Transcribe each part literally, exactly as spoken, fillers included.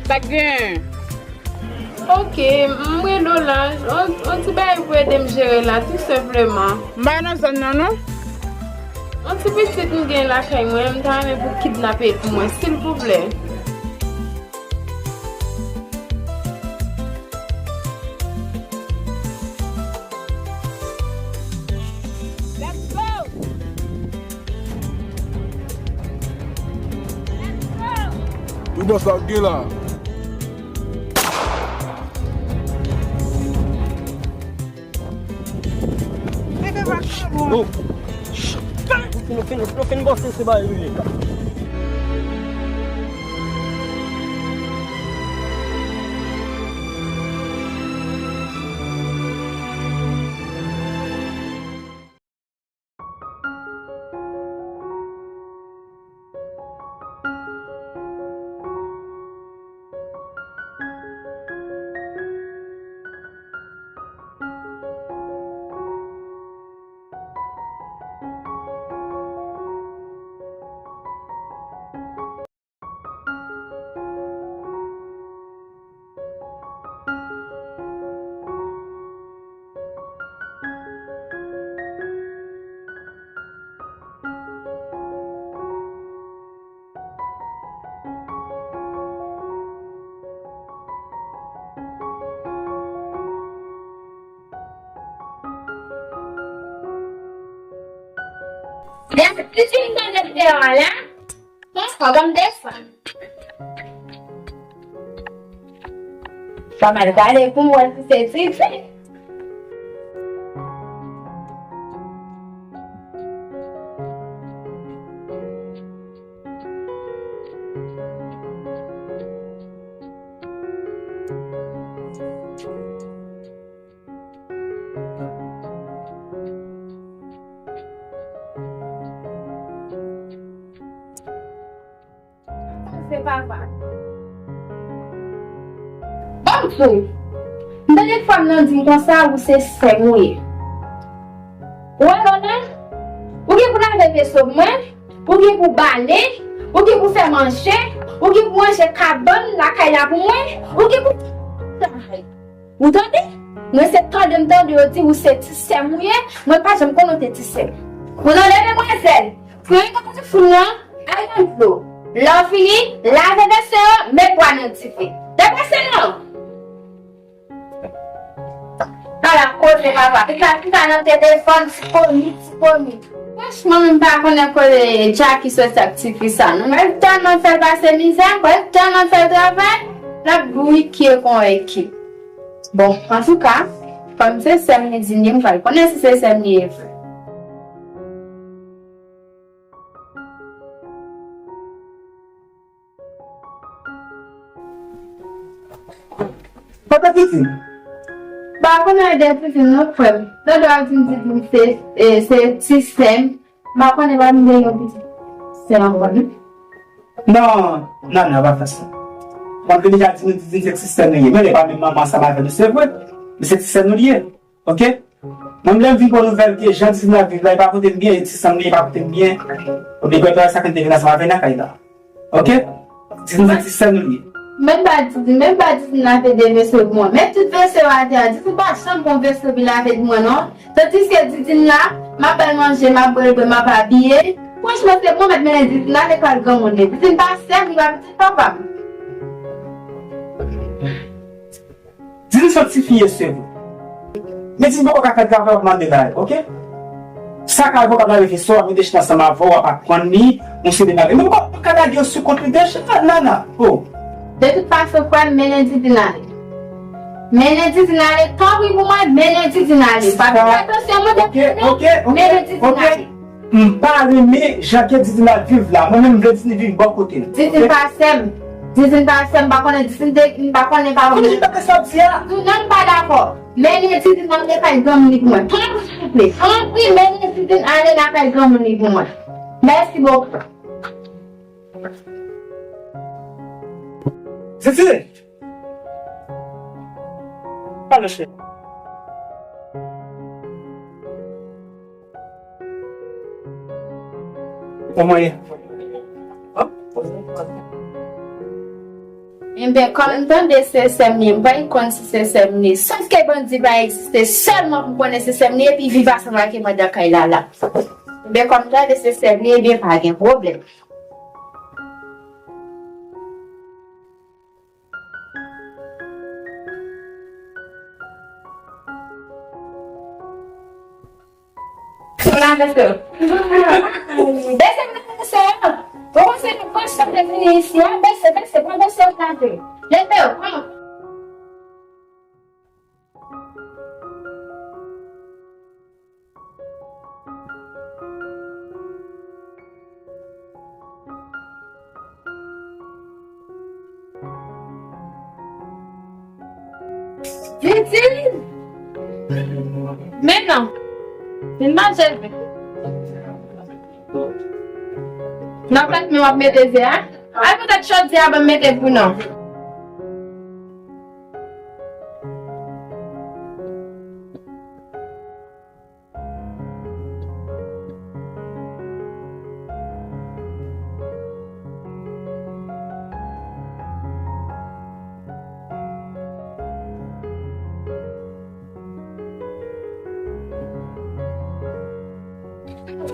Sa k genyen? Ok, m rele w la. On, on ti bagay pou ede m jere la, tou senpleman. M pa nan zòn nan, non. On ti pitit m gen lakay mwen, m ta renmen pou kidnape l pou mwen, silvouplè. Let's go! Let's go! Wi, bòs, sa w gen la? Nèg yo pa ka mwen. Oh. Nou fin, nou fin, nou fin bòse se bagay yo ye. Depi pitit m tande deyò a la, bon, fò ban m desann. Sa m al gade pou m wè si se Titi. Se papa. Ban m di w, m tande fanm nan di m konsa, ou se sè m ou ye. Ou wè lò la? Ou gen pou lave veso pou mwen, ou gen pou bale, ou gen pou fè manje, ou gen pou ranje kabann lakay la pou mwen, ou gen pou travay. Ou tande? Mwen se tande m tande yo di ou se ti sè m ou ye, mwen pa janm konnen w te ti sè m. Ou tande, demwazèl? Pran yon ti foun nan, al nan dlo. Lè w fini, lave veso yo, met pwa nan dife. Depase non! Ala koze papa, pika pika nan telefòn, ti komi, ti komi. Franchman, m pa konnen kote Jacky soti ak tifi sa non. Mwen tèlman fè l pase mizè, mwen tèlman fè l travay, l ap brike kon ekip. Bon, antouka, kòm se sè m li di m ye, m pral konnen si se sè m li ye vre. Kote Titi? M pa konnen de Titi non, frè m. Tande w ap di m Titi se, e, se ti sè m. M pa konnen, pa m gen yon pitit sè ankò non. Non, Nana, pa fè sa. Mwen te deja di nou Titi se ti sè nou ye. Men li pa menm manman ansanm avè nou, se vre. Men se ti sè nou li ye. Ok? Mwen, lè m vin pran nouvèl ke jan Titi ap viv la, e pa pote m byen, e ti sè m li, e pa pote m byen. Oubyen, gade sa k te vin ansanm avè n nan kay la. Ok? Titi se ti sè nou li ye. Men m pa Titi, men m pa Titi lave de veso pou mwen. Men tout veso yo atè a, Titi pa janm pran veso pou lave pou mwen, non. Tandiske Titi la, m ap ba l manje, m ap ba l bwè, m ap abiye. Franchman, se mwen mèt mennen Titi la lekòl granmoun li. Titi pa sè m, li pa pitit papa m. Di li se yon tifi ye, se vre. Men di li poko ka fè travay w ap mande la, ok? Sa ka rive w ka nan refleksyon, w ap mete chita ansanm avè w, w ap aprann li yon seri de bagay. Men poko ka lage yo sou kont li deja, Nana. Oh. De tout fason, frè m, mennen Didine ale. Mennen Didine ale, tanpri pou mwen, mennen Didine ale. Pa fè atansyon, mwen, ok, ok, ok, mennen Didine ale. M pa renmen jan ke Didine ap viv la. Mwen menm, m vle Didine viv bò kote l. Didine pa sè m. Didine pa sè m. M pa konnen Didine de, m pa konnen pa konnen. Kote Didine sa ap di a? Non, m pa dakò. Mennen Didine nan lakay granmoun li pou mwen. Tanpri, silvouplè. Tanpri, mennen Didine ale lakay granmoun li pou mwen. Mèsi bokou. Didine! Pale, cheri. Kòman ye? An? Enben, kòm m tande se sè m li ye, m pa konn si se sè m li ye. Sòf ke bandi pa egziste, sèlman pou m konnen se sè m li ye, epi viv ansanm ak madan kay la la. Enben, kòm m tande se sè m li ye, ebyen, pa gen pwoblèm. Bese, bese, bese. Ou wè se nou konstante vini isi a, bese, bese, pran bese w lave. Leve w, pran. Didine! Men non. Vin manje l. Nan plat men w ap mete ze a? Ay, poutèt chòdyè a, ban m mete pou non.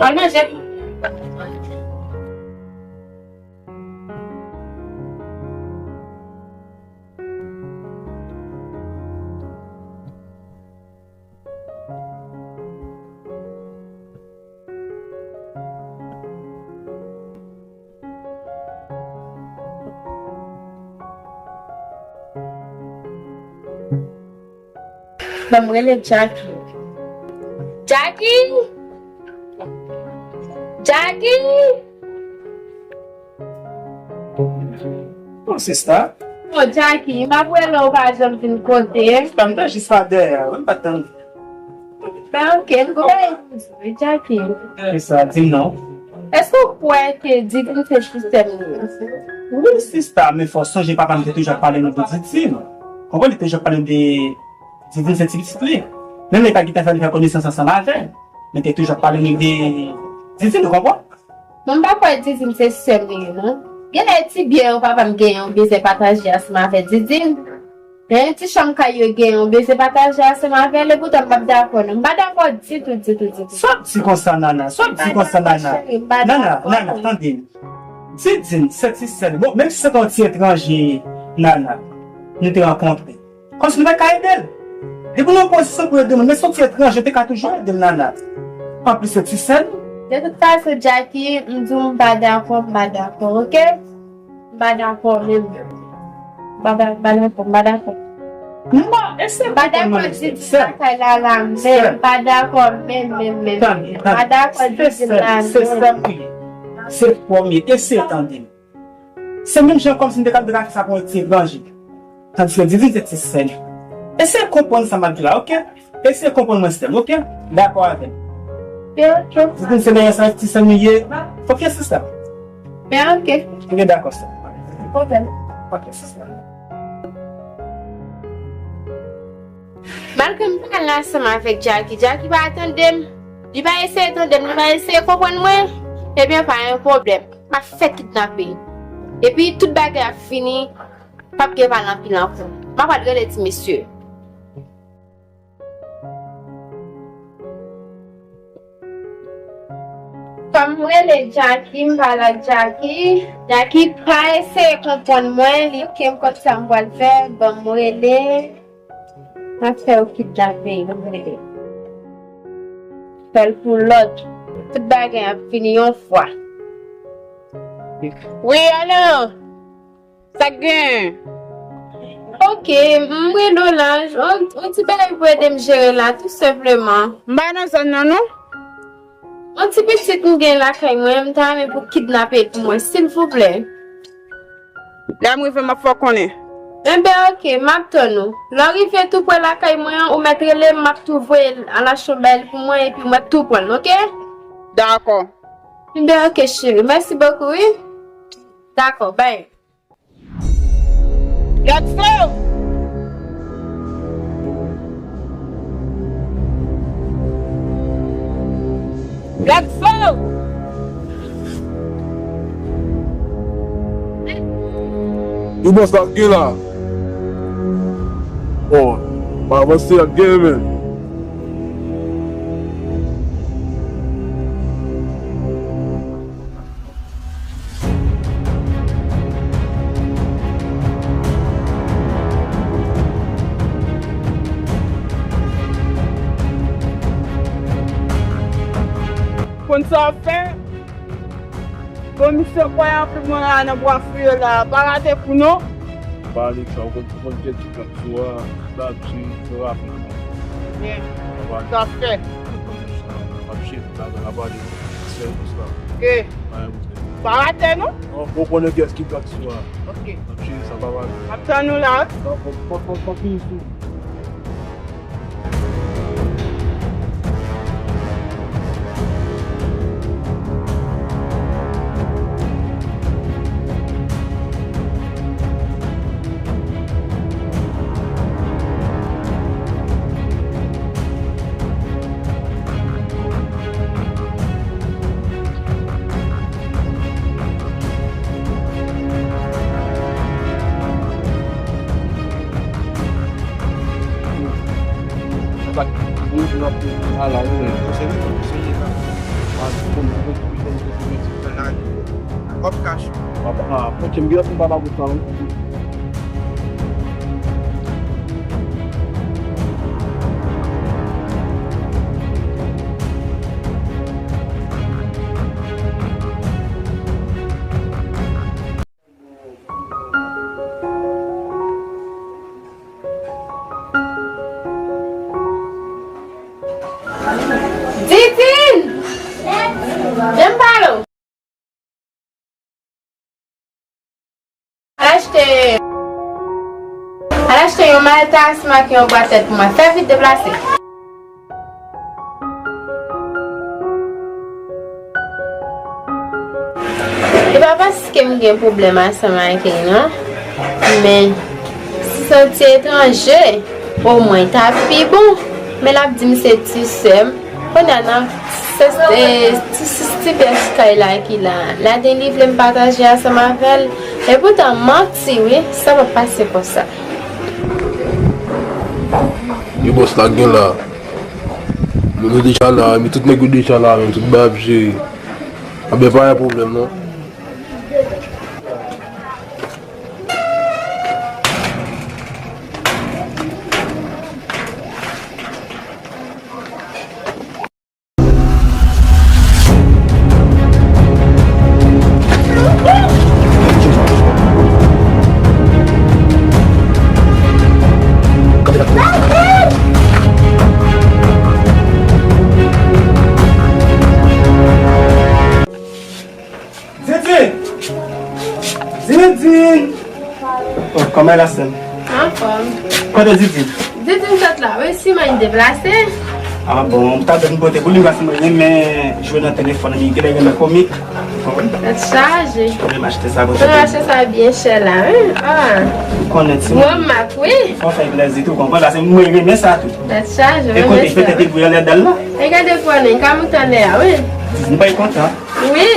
Al manje. Ban m rele Jackie. Jackie! Jackie! Oh, sista. Oh, Jackie, m ap rele w, ou pa janm vin kote. Sista, m te jis pa dèyè a, wi, m pa t tande. Ben, ok, m gon bagay pou di w, Jackie. Sista, di m non. Èske w kwè ke Didine se ti sè m li ye? Wi, sista, men fò w sonje papa m te toujou ap pale nou de Didine. Konprann, li te toujou ap pale nou de Didine se ti pitit li. Menm lè li pa t gentan fè, li fè konesans ansanm avè l. Men te toujou ap pale nou de Didine, ou konprann? Mwen m pa kwè Didine se sè m li ye, non. Genlè ti byen papa m genyen, ou bezwen pataje ansanm avè Didine. Gen ti chanm kay yo genyen, ou bezwen pataje ansanm avè l, epoutan m p ap dakò, non. M pa dakò ditou, ditou, ditou. Sa w ap di konsa, Nana? Sa w ap di konsa, Nana? Nana, Nana, tande m. Didine, se ti sè l. Bon, menm si se te yon ti etranje, Nana, nou te rankontre. Kòmsi nou pa ka ede l. Depi nou nan pozisyon pou ede moun, men se yon ti etranje, te ka toujou ede l, Nana. Anplis, se ti sè l. De tout fason, Jackie, m di w m pa dakò, m pa dakò, oke? M pa dakò menm. M pa, m pa dakò, m pa dakò. M pa dakò di di lakay la la menm. M pa dakò menm, menm, menm. M pa dakò di di la menm. Se sè m li ye. Se premye. Eseye tande m. Se menm jan kòmsi m te ka vin fè sa pou yon ti etranje. Tandiske Didine se ti sè l. Eseye konprann sa m ap di la, oke? Eseye konprann mwen, sè m, oke? Dakò avè m. Didine se dèyè sa, ti sè l nou ye. Oke, sista? Ben, oke. Oke, dakò, sè m. Pwoblèm. Oke, sista. Malgre m pale ansanm avèk Jackie, Jackie pa tande m. Li pa eseye tande m, li pa eseye konprann mwen. Ebyen, pa gen pwoblèm. M ap fè kidnape. Epi tout bagay ap fini, p ap gen pale anpil ankò. M ap al rele ti mesye. Kòm m rele Jackie, m pale ak Jackie. Jackie pa eseye konprann mwen, li kenbe kòb sa m pral fè, ban m rele. M ap fè yo kidnape, ban m rele. Fè l pou lòt. Tout bagay ap fini yon fwa. Wi, alo? Sa k gen? Ok, m rele w la, on, on ti bagay pou ede m jere la, tou senpleman. M pa nan zòn nan, non. On ti pitit m gen lakay mwen, m ta renmen pou kidnape l pou mwen, silvouplè. Lè m rive, m ap fè w konnen. Enben, ok, m ap tann ou. Lè w rive tou prè lakay mwen an, ou mèt rele m, m ap tou voye l a lachanm bay li pou mwen, epi mwen tou pran l, ok? Dakò. Enben, ok, cheri. Mèsi bokou, wi. Dakò, bay. Gad sa! Gad sa! Yo bòs la gen la. Oh, pa avanse ak gen men. Konn sa w ap fè? Bon, misye kwè anpil mwen la nan bwa fouye la. Pa rate kou non. Ba Alexa, ou konn, ou konn kèk ti kap sou a, la ap cheri, fè rapid non. Byen. Sa fè. M ap cheri, la, la pale. Sèl konsa. Ok. Pa gen pwoblèm. Pa rate non. Ou konnen kiyès ki kap sou a. Ok. M ap cheri, sa pa pale. M ap tann ou la. Bon, bon, bon, bon, bon, fini sou. Kòb kach. Didine! Vin pale w. Al achte, al achte yon maltas ak yon bwa tèt pou mwen. Fè vit, deplase. E pa paske m gen pwoblèm ansanm ak li non. Men si se yon ti etranje, omwen ta pi bon. Men l ap di m se ti sè m. Kounye a nan se, se ti, ti, ti pyès kay la ki la. La di li vle m pataje ansanm avè l. Epoutan manti wi, sa p ap pase konsa. Yo bòs la gen la. Nou, nou deja la, men tout nèg yo deja la, men tout bagay ap jere. Anben pa gen pwoblèm non. Didine! Didine! Oh, kòman la sèm? Anfòm. Kote Didine? Didine sot la, wi, siman li deplase. Ah bon, m ta dwe pote pou li, paske mwen renmen jwe nan telefòn, li genlè renmen komik. Tèt chaje. Mwen achte sa pou tèt. Mwen achte sa byen chè la, wi. Ah. Ou konnen ti. Gwo mak, wi. Fò fè plezi tou, konprann, paske mwen renmen sa tou. Tèt chaje, mwen renmen sa. E kote, petèt li bouyi anlè dal la? E gade pou nou, ka mouton lè a, wi. Didine bay kontan. Wi.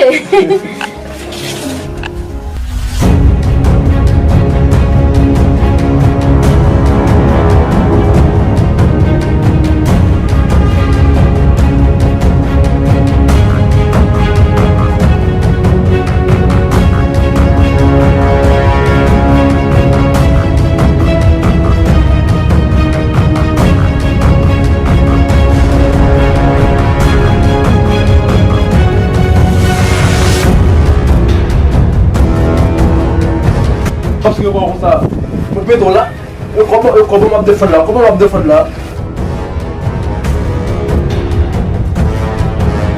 Paske yo pa konsa. Mwen pete w la. E kòman, e kòman m ap defann la? Kòman m ap defann la?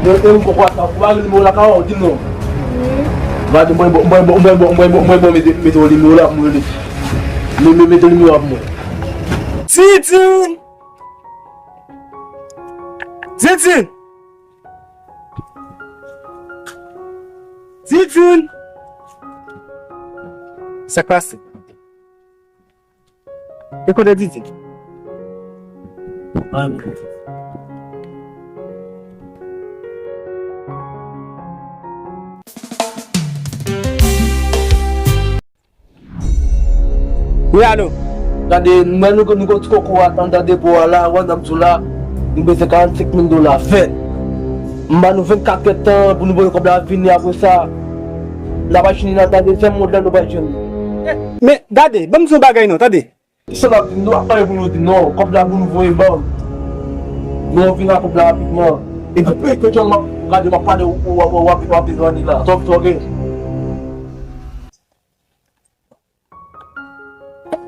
Mwen, mwen, mwen, mwen, mwen, mwen, mwen, mwen, mete, mete yon nimewo la pou mwen rele. Mwen, mwen, mete nimewo a pou mwen. Didine! Didine! Didine! Sa k pase? E kote Didine? Anyen. Wi, alo. Gade, m wè nou, nou gon ti koko a anndan depo a la, wè nan m di w la, nou bezwen karannsenk mil dola vèt. M ba nou vennkat èdtan pou nou voye kòb la vini, apre sa, n a pral chini nan dezyèm mond la, nou pral jwenn. Men, gade, ban m di yon bagay non, tande. Sa n ap di, nou ap pale pou nou di non, kòb la pou nou voye ban m. Nou vin ak kòb la rapidman. Epi, evantyèlman, gade, m ap pale, w, w, w, w ap, w ap vin la. Tòk, tòk, ok.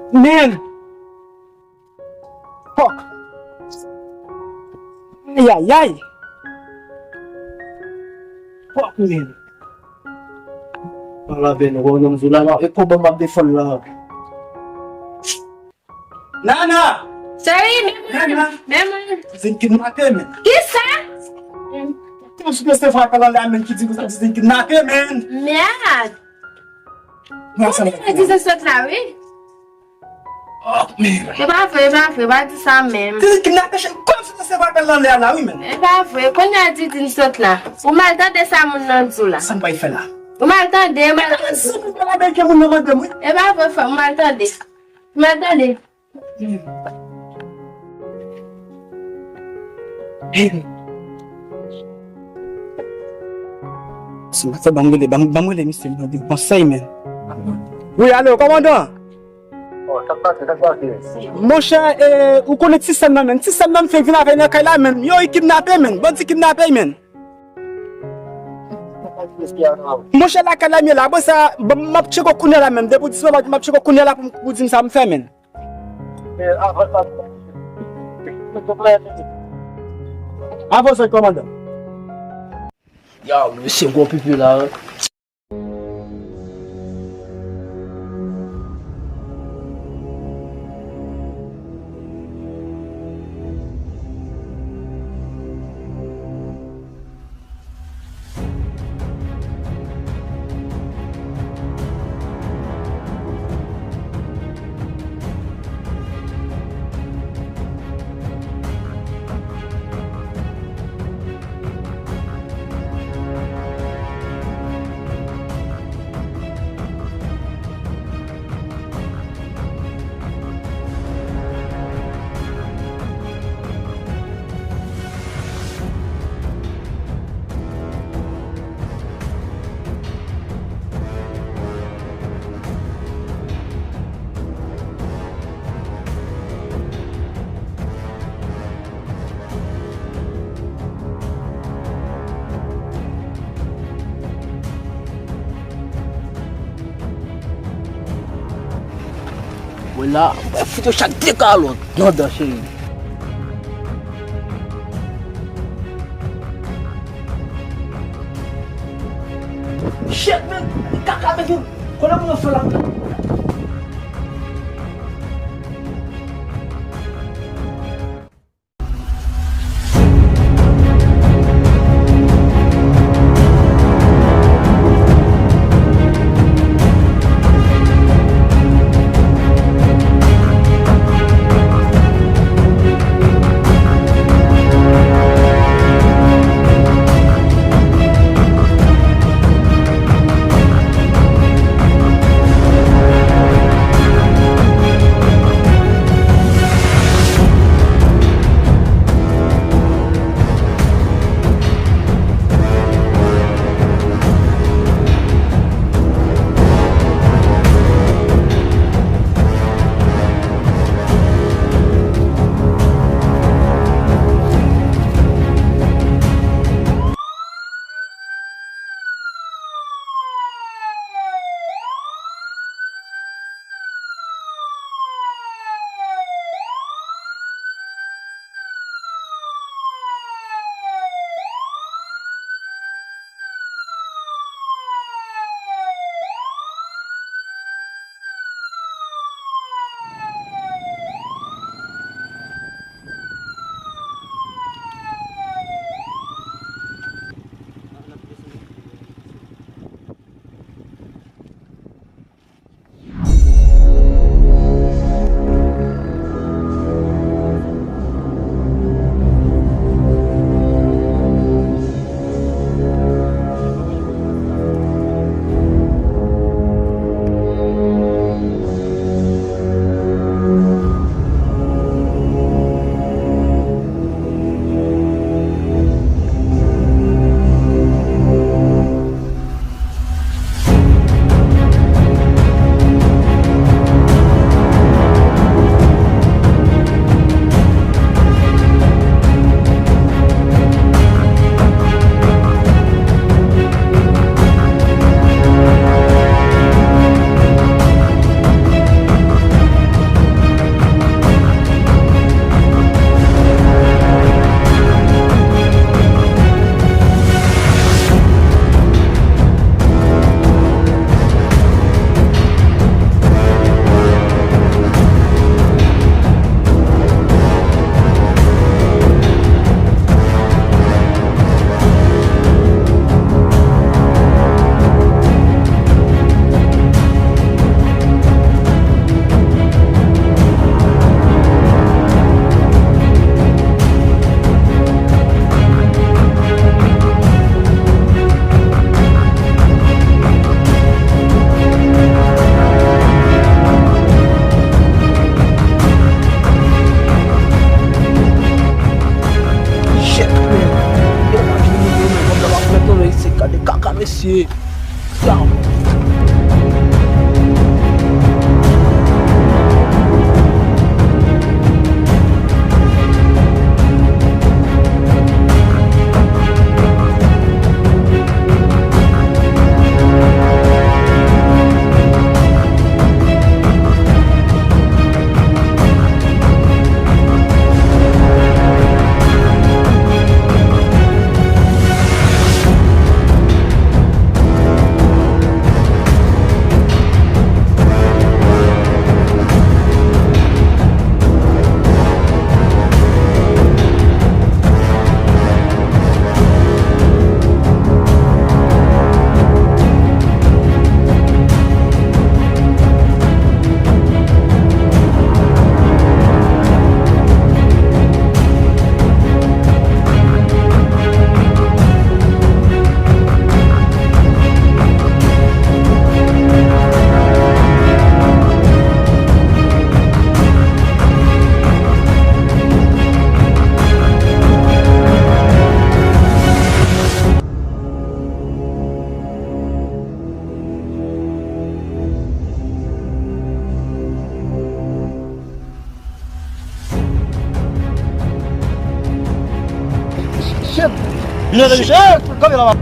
Man! Fuck! Ayayay! Fuck, man! Pale avè nou, wè, nan zòn la, e kòman m ap defann la? Nana! Cheri, men mwen, Nana! Men mwen. Zin kidnape, men. Kisa? Tout se fwa apèl anlè a, men, ki di konsa, di Zin kidnape, men. Mèd! Mwen, sa mwen di se sòt la, wi. Oh, men. Se pa vre, se pa vre, pa di sa menm. Di Zin kidnape, cheri, kòm se fwa apèl anlè a la, wi, men. Se pa vre, kounye a di Zin sòt la. Ou mal tande sa moun nan di w la. Sa m pral fè la? Ou mal tande, ou mal tande. Sa m pral fè la, men ke moun nan mande m, wi. Se pa vre, frè, ou mal tande. Ou mal tande. Si m pa fè, ban m rele, ban m, ban m rele misye, m mande konsèy, men. Wi, alo, kòmandan? Oh, sa k pase, sa k pase? Monchè, e, ou konnen ti sè m nan, men. Ti sè m nan, m fenk vin avè l nan kay la, men. Yo, li kidnape, men. Bandi kidnape, men. Monchè, lakay la, m ye la. Apre sa, m ap tcheke w kounye a la, men. Depi w di sa, m ap tcheke w kounye a la pou, pou di m sa m fè, men. Avanse, kòmandan. Yow, mesye, gwo pipi la, wi. Mwen la, mwen fout yo chak de kalòt nan dan, cheri. Shit, man! Kaka, man! Konnen pou yo fè la. Vin ede misye. Kanpe la.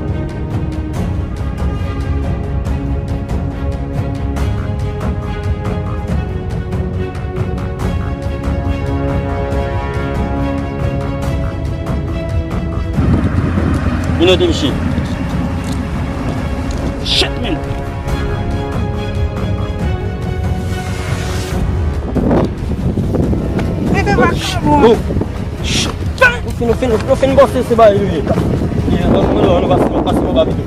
Vin ede misye. Shit, man. Bebe, pa kamo. Nou fin, nou fin, nou fin bòse se bagay yo ye. Ye, nou, nou, nou pase, nou pase anba pito.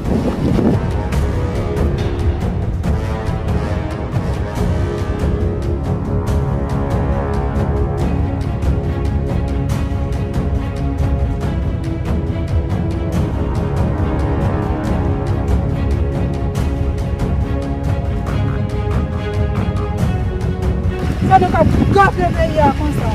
Sa nou ka gate peyi a konsa.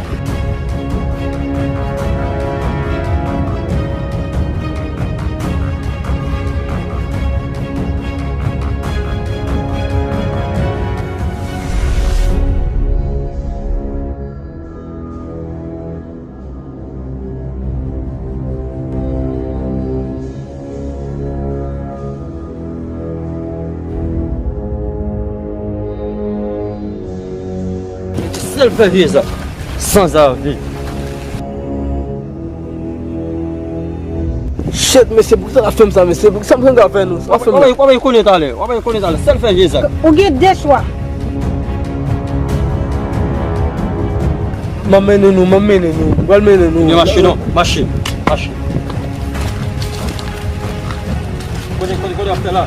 Sèl fè vye zak. Sanzave. Shit, mesye, poukisa w ap fè m sa, mesye? Poukisa m sanzave nou? W ap fè m la. W ap konnen talè. W ap konnen talè. Sèl fè vye zak. Ou gen de chwa. M ap mennen nou, m ap mennen nou. M pral mennen nou. Gen mache non, mache, mache. Kote, kote, kote w ap fè la?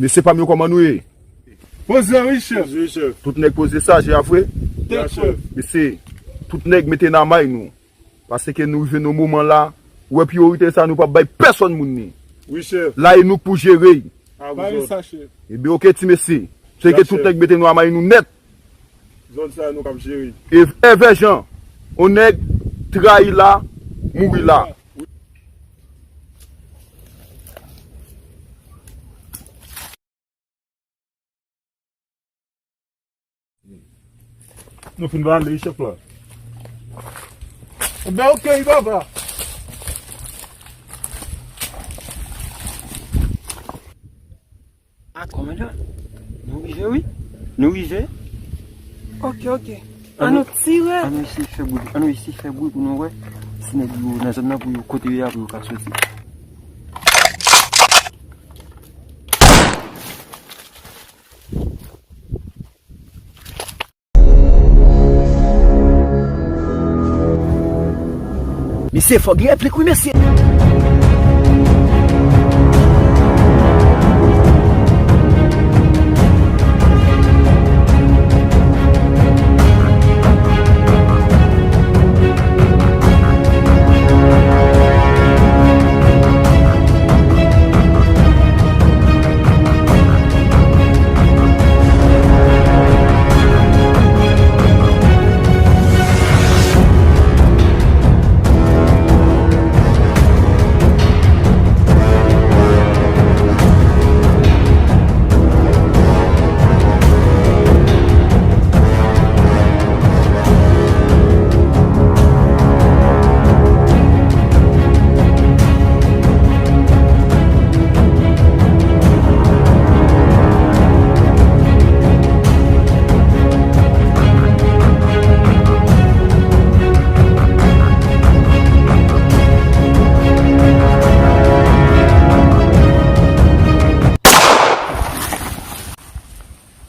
Mesye pa m yo, kòman nou ye? Poze wi chèf. Poze wi chèf. Tout nèg poze sa, je a vre? Tèt frèt. Mesye, tout nèg mete nan may nou. Paske nou rive nan moman la, ou wè priyorite sa nou p ap bay pèsonn moun li. Wi chèf. La e nou k pou jere. Ebyen oke ti mesye. Cheke tout nèg mete nou a may nou nèt. Zòn sa nou k ap jere. Evè Jan, on nèg trayi la, mouri la. Nou fin vale chèf la. Ebyen oke papa. Madan, nou rive wi. Nou rive. Ok, ok. An nou tire. An nou eseye fè bri, an nou eseye fè bri pou nou wè si nèg yo nan zòn nan pou yo kote yo ye a pou yo ka soti. Mesye, fò gen replik wi, mesye.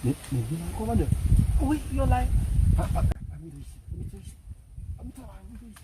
Men, men vin ankò, madan. Wi, yo la. A, a, a, a, mete isit, mete isit. A, mete la, mete isit.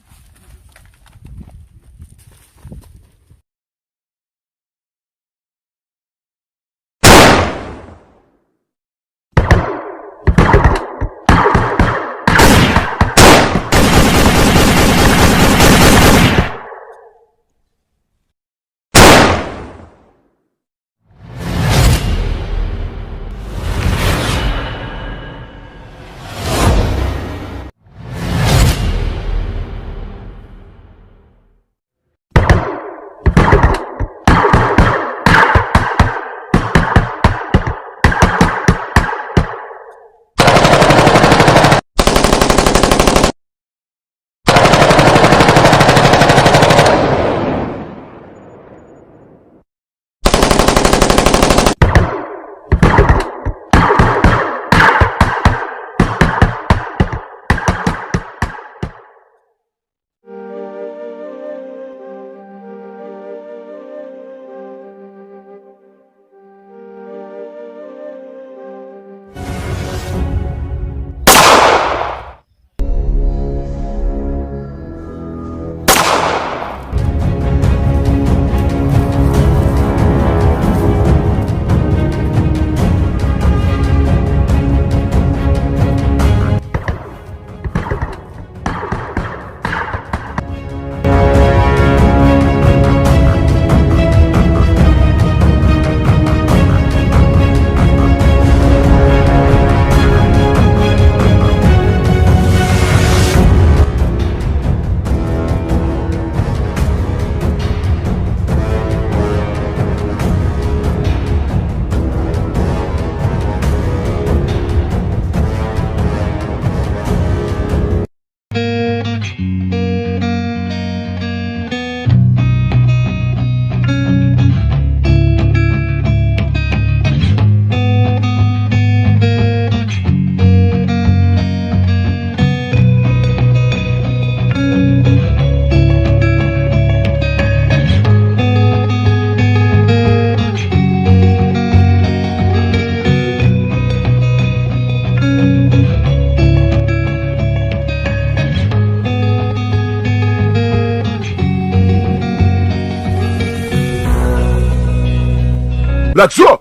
Black Joe!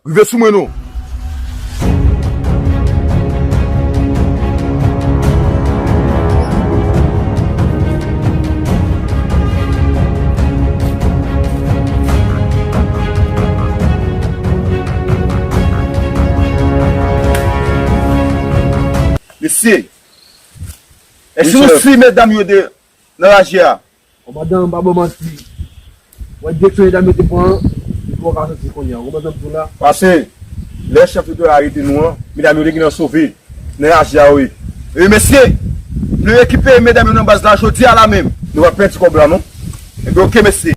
Rive sou mwen non. Mesye, èske nou si medam yo de nan raje a? Bon, madanm, pa ban manti. Wè direksyon medam yo te pran an, li poko ka soti kounye a. Ou konprann sa m di w la? Paske, lè chèf yo te arete nou an, medam yo te gentan sove nan raje a, wi. E mesye, nou rekipere medam yo nan baz la jodi a la menm. Nou pa pèdi kòb la, non? Ebyen, oke, mesye.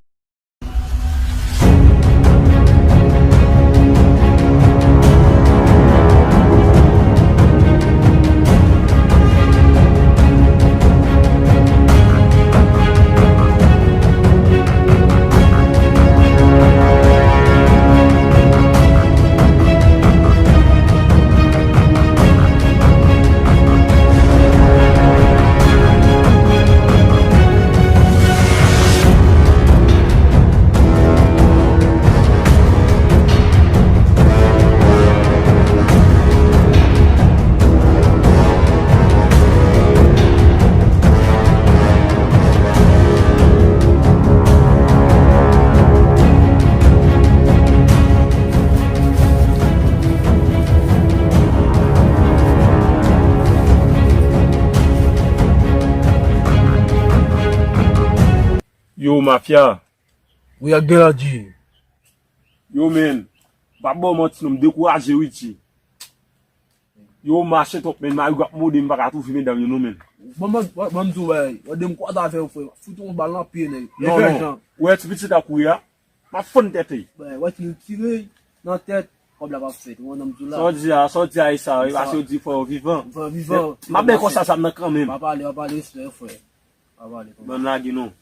Yo, mafya. Wi, ak gen la di. Yo, men, m p ap ba w manti non, m dekouraje wi, ti. Yo, mache twòp, men, mari w ap mode, m pa ka twouve medam yo non, men. Bon, bon, bon, bon, m di w, wè, wè, de m kwaze avè w, frè. Fout yon bal nan pye, nèg. Non, non. Ou wè ti pitit la kouri a? M ap fann tèt li. Wè, wè, ti tire nan tèt, kòb la p ap fèt. Ou wè, nan m di w la. Sa w di a, sa w di a, e sa, e sa, pase yo di fò yo vivan. Fò yo vivan. M ap bay kòb sa, sa m nan kanmenm. Pa pale, pa pale, respè, frè. Ban m lage non.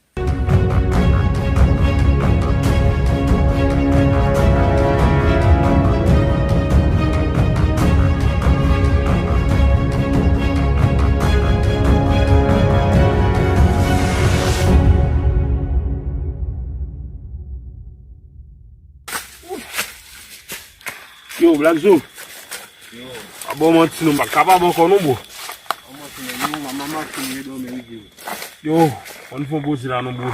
Yo, Black Joe. Yo. A bon manti non, m pa kapab ankò non, bro. An manti non, yo, mama, mama, mama, mama, mama, mama, mama, Yo, ann fè yon poze la non, bro.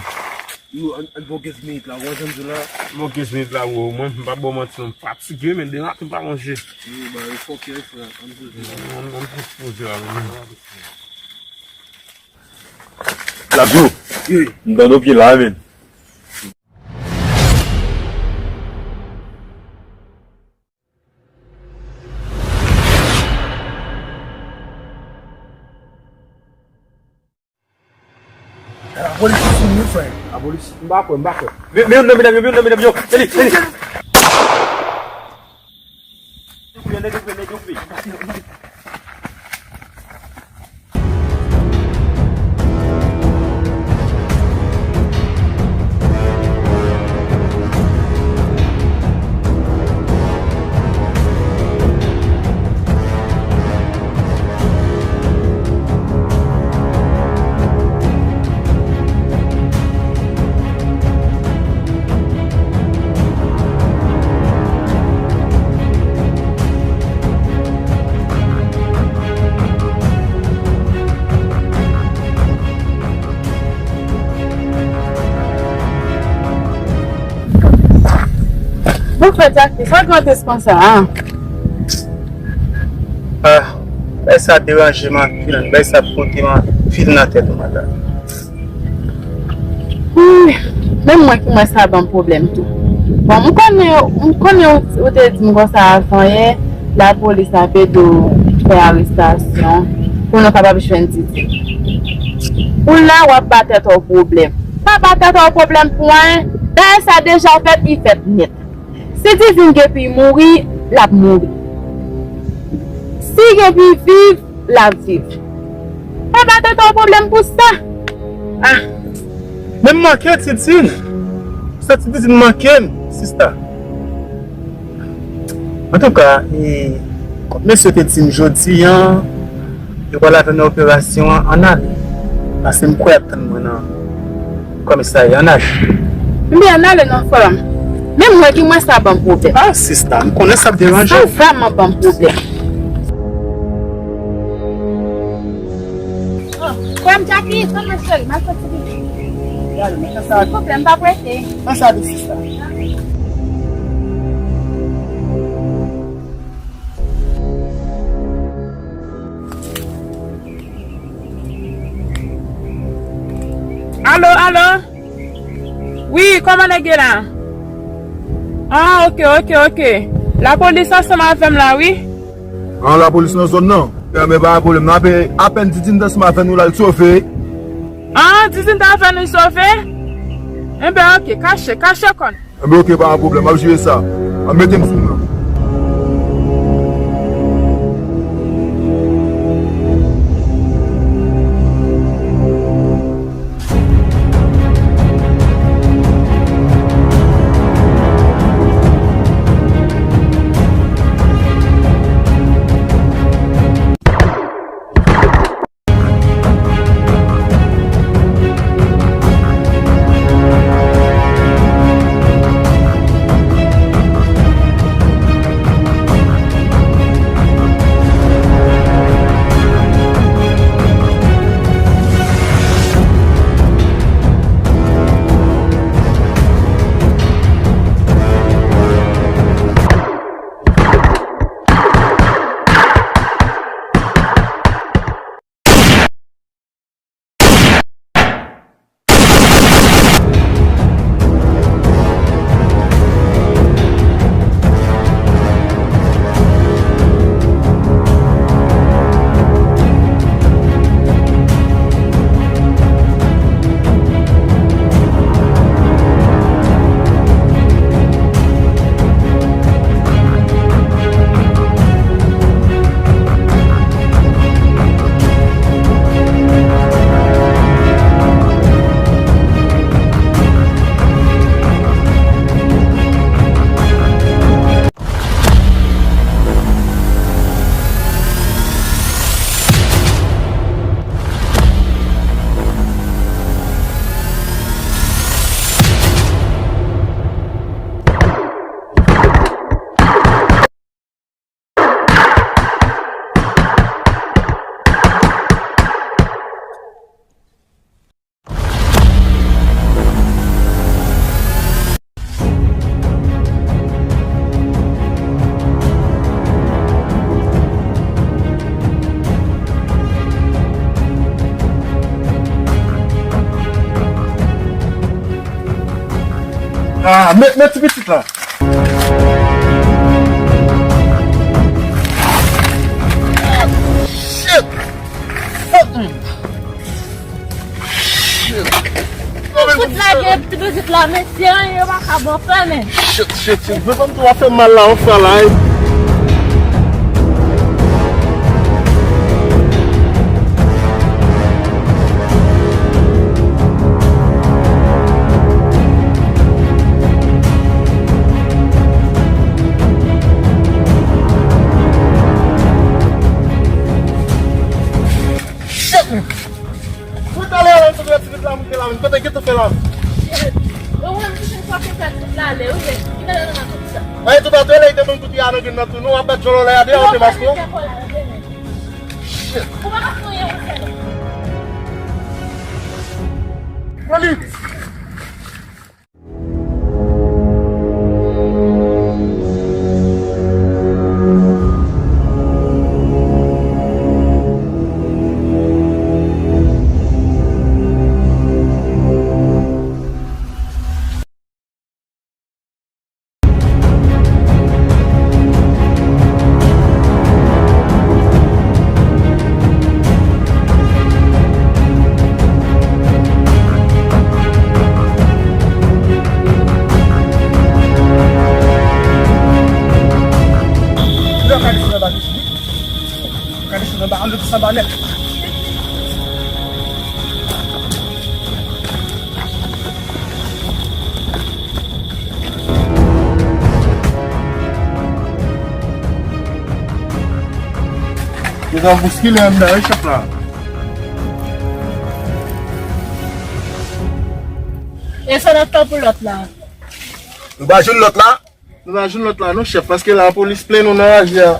Yo, ann, ann fè yon kenz minit la, ou wè sa m di w la? Bon, kenz minit la, bro. Mwen, m p ap ba w manti non, m fatige, men de maten m pa manje. Yo, ba, yo fòkè, frè, ann poze la. Ann, ann, ann poze la, men. Black Joe. Wi. M tande w pye la, men. Lapolis ap sou nou, frè. Lapolis, m pa kwè, m pa kwè. Men, men youn nan medam yo, men youn nan medam yo. Men li, men li. Bon, frè Jacky, sa grandès konsa a? Ah, bay sa deranje m anpil, bay sa pote m anpil nan tèt mwen la. Wi, menm mwen ki mwen sa ban m pwoblèm tou. Bon, m konnen, m konnen ou, ou te di m konsa avan yè, lapolis ap ede w fè arestasyon pou nou kapab jwenn Didine. Ou la, w ap ba tèt ou pwoblèm. Pa ba tèt ou pwoblèm pou anyen. Bagay sa deja fèt, li fèt nèt. Si Didine gen pou l mouri, l ap mouri. Si gen pou l viv, l ap viv. Pa ba tèt ou pwoblèm pou sa. Ah, men m manke Didine. Sa ti Didine manke m, sista. Antouka, e, kòm mesye te di m jodi a, yo pral avè m nan operasyon an, ann ale. Paske m kwè y ap tann mwen nan komisarya, ann ale. Ebyen, ann ale non, frè m. Menm mwen ki mwen sa ban m pwoblèm. Ah, sista, m konnen sa ap deranje w. Sa vrèman ban m pwoblèm. Oh, frè m Jacky, kòman cheri? M ap soti vini. Gade, men sa. Silvouplè, m pa prese. Pase avèk sista. Alo, alo? Wi, kòman nèg ye la? Ah, ok, ok, ok. Lapolis ansanm avè m la, wi. Ah, lapolis nan zòn nan? Ebyen, pa gen pwoblèm. N ape apèn Didine t ansanm avè nou la, l sove. Ah, Didine t avè nou, l sove? Enben, ok, kache, kache kò n. Enben, ok, pa gen pwoblèm, m ap jere sa. Ap mete m sou nan. Ah, men, men ti pitit la. Shit! Fuck me! Shit! Fout lage ti pitit la, mesye, anyen yo pa ka bon fè, men. Shit, shit, shit. Mezanmi, tou ap fè mal la, yon fwa la, wi. Shit! Mwen talè a, mwen sot wè ti pitit la moute la, men kote gentan fè la. Shit! Ou wè m ki se fòk fè tout la lè, ou wè. Ki talè nan tout sa. Ay, tout a tou, lè li te ban m kout pye a nan grenn nan tou, nou ap bat djòlò la, a de a, ou te maske w. Shit. Ou pa ka fè anyen, ou fè. Pran li. Yo ka desann anba tou, wi. Yo ka desann anba, ann desann anba nèt. Yo ka bouskile anndan, wi, chèf la. E sa n ap tann pou lòt la? Nou pa jwenn lòt la? Nou pa jwenn lòt la non, chèf, paske lapolis plen nou nan raje a.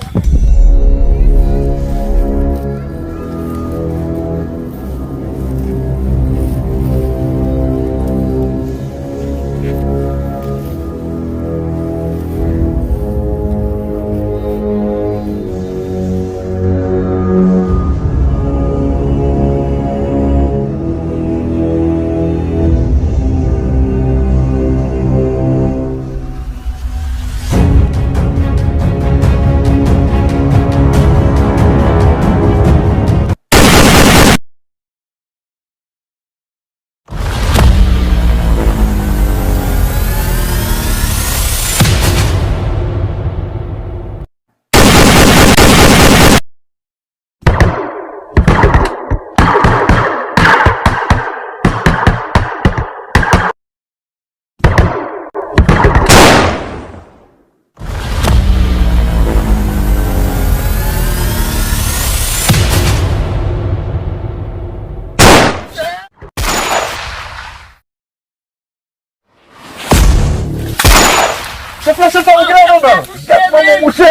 Chèf la, chèf la, ou gen la, non, non. Gad manman, monchè.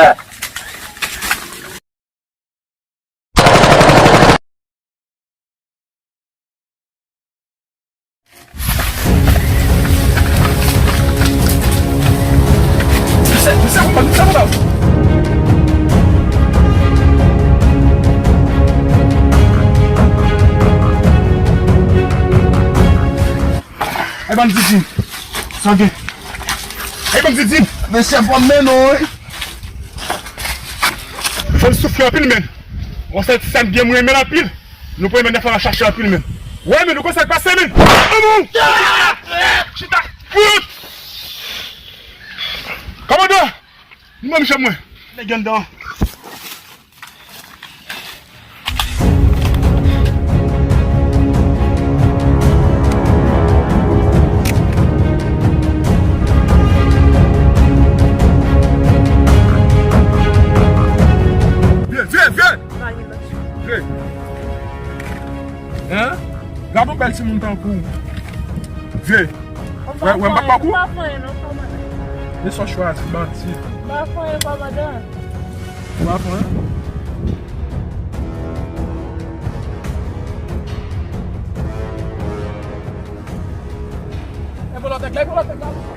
Ay, bann didi. Sa gen? Ay, bann didi. Mesye, fò m mennen w, wi. Fò m soufle anpil, men. Ou wè ti sa m gen, mwen renmen l anpil. Nou pran men nèf la chache anpil, men. Wè, men nou konn sa k pase, men. Anmou! Chita! Fout! Kòmandan! Nou menm janm mwen. Nèg anndan. Vye, vye, vye! Vye! Hein? Gade yon bèl timoun tankou w. Vye! Wè, wè, m pa k ba w kou. M pa fè anyen non, kòmandan. Men sa w chwazi, bandi. M pa fè anyen, kòmandan. Ou pa fè anyen? E vòlò tèt la, e vòlò tèt la.